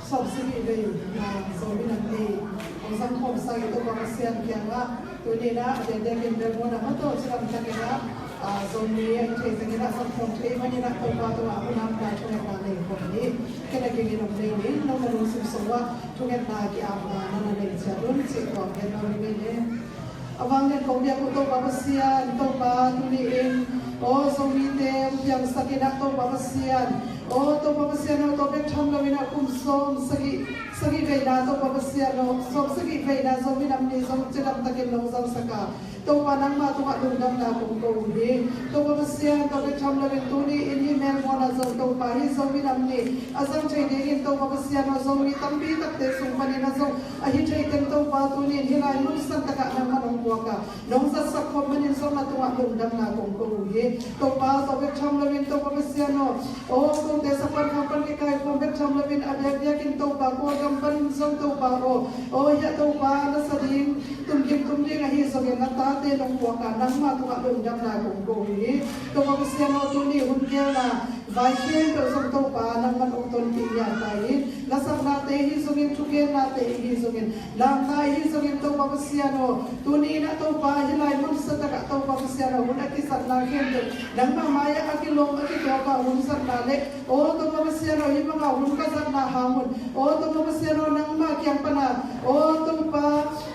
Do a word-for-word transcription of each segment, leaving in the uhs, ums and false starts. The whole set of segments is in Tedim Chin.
Sawmsagih vei na Zomi Nam Ni hong zangkhawm sa i Topa Pasian kiangah tuni in ah a diakdiakin Melbourne ah maw, tua cidam takin ah, ah, Zomi a hi thei tengin ah zangkhawm thei manin ah Topa tungah hun a thungetna nei khawm ni. Kei na kingin om nei ni, nong na lungsim sung uah thungetna ki-apna na na nei ciat un cih tuam gen lo ni ngei ni. A vanglian kong biak uh Topa Pasian, Topa tuni in aw Zomite hong piangsak in ah Topa Pasian, aw Topa Pasian aw, tua bek tham lo in ah kum sawm sagih, sagih veina Topa Pasian aw, sawm sagih veina Zomi Nam Ni zong cidam takin nong zangsak a, Topa nangmah tungah lungdamna kong ko uh hi. Topa Pasian, tua bek tham lo in tuni in hih Melbourne ah zong Topa hih Zomi Nam Ni a zang thei dingin Topa Pasian aw, Zomi tampi takte sung panin ah zong a hi thei teng Topa tuni in hih lai mun san takah nangmah nong puak a, nong zatsak khawm manin zong na tungah lungdamna kong ko uh hi. Topa, tua bek tham lo in Topa Pasian aw, aw kote sakpan khang pan kikaikhawm bek tham lo in a biakbiakin Topa Kawlgam panin zong Topa aw, aw hiah Topa na sa ding, tum ding tum ding ahi zongin na tate nong puak a, nangmah tungah lungdamna kong ko uh hi. Topa Pasian aw, tuni hun gelna vai khempeuh zong Topa nangman hong tonpih ngiat ta in, lasaknate hi zongin, thugennate hi zongin, lamna hi zongin Topa Pasian aw, tuni in ah Topa hih lai mun san takah Topa Pasian aw, hun a kizatna khempeuh nangmah mai-ah a kilawm a kituak a hun zatna le, aw Topa Pasian aw, hih bangah hun ka zatna hang un, aw Topa Pasian aw, nangmah kiang pana, aw Topa,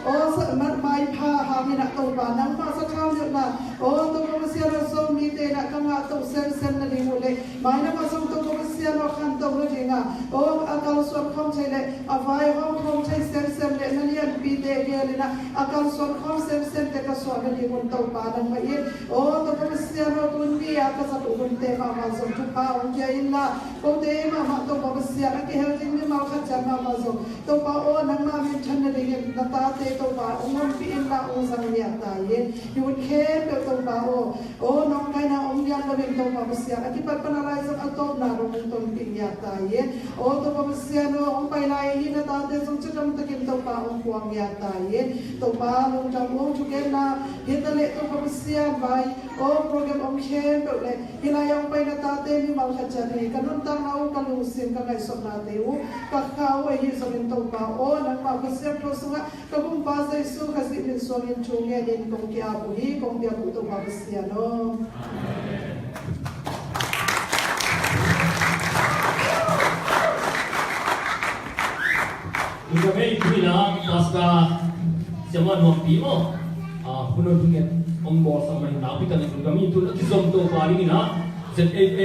aw sa, ma-, maipha hangin ah Topa nangmah sathau deuhna, aw Topa Pasian aw, Zomite in ah ka ngahtoh semsem nading uh le, mailam ah zong Topa Pasian aw, khantoh nading a, aw a kalsuan khawm thei le a vaihawm khawm thei semsem le na lianpite gel in ah a kalsuan khawm semsemte ka suah nading un Topa nangmah in, aw Topa Pasian aw, tun ni a ka zat uh hunte mahmah zong thupha hong pia inla, kote mahmah Topa Pasian a kihel ding mimal khat ciat mahmah zong Topa aw, nangmah minthan nadingin na tate Topa hong ompih inla, hong zang ngiat ta in. Hih hun khempeuh Topa aw, aw nawngkaina om lian loin Topa Pasian a kipat pan a lai zong a tawpna dong hong tonpih ngiat ta in. Aw Topa Pasian aw, hong pai lai hi na tate zong cidam takin Topa hong puak ngiat ta in. Topa lungdam ung, thugennate leh Topa Pasian vai, aw program om khempeuh le hih lai hong pai na tate mimal khat ciat hi ka nuntakna uh, ka lungsim, ka ngaihsutnate uh, ka kha uh ahi zongin Topa aw, nangmah Pasian thu sungah ka Gumpa Jesu Khazih min suangin thu ngenin kong ki-ap uh hi, kong biak uh Topa Pasian aw. Tua ka vei tuni in ah Pastor Siama Nuampi maw, ah, hun a thunget hong bawlsak manin nakpi takin tua ka mi tun a kizom Topa dingin ah Z A A